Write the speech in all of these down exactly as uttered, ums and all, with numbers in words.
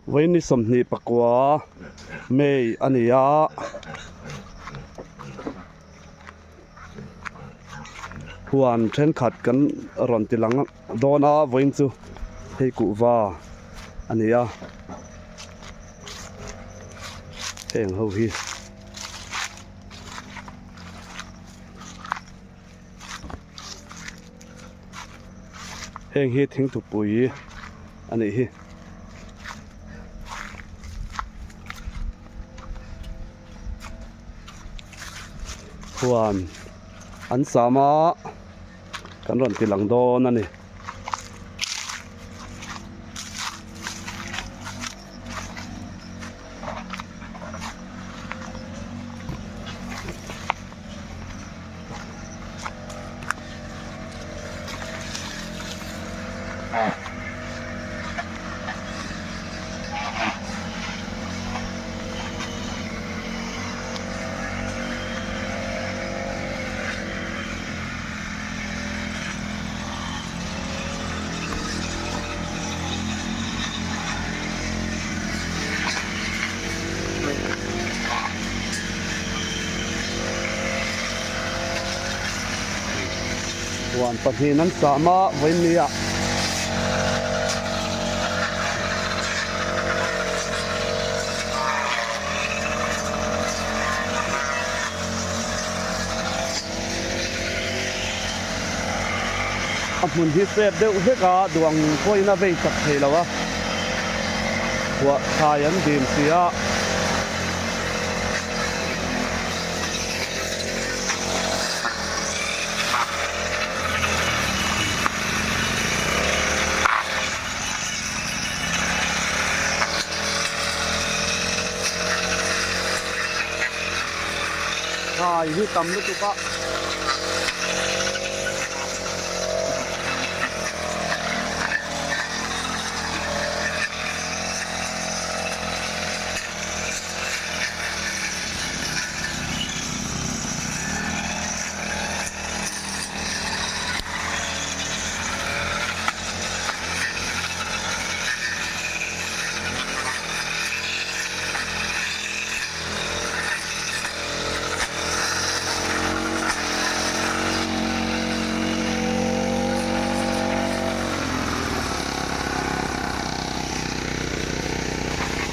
Voi ni sawmhnih pakua May a ni a. Huan ṭhenkhat kan ron tilang dawn a, voi chu hei Kuhva a ni a. Heng ho hi. Heng hi thing thupui a nih hi. Huan an sam a, kan ron tilang dawn a nih. Huan pahni nan sam a, voi ni a. A hmun hi sep deu hek a, duang poi na vei sak thei lo a. Huah thai an dim si a. Thai hi tam lutuk a.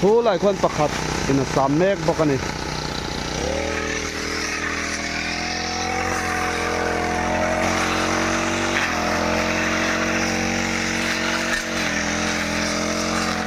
Tulai khuan pakhat in a sam mek bawk a nih.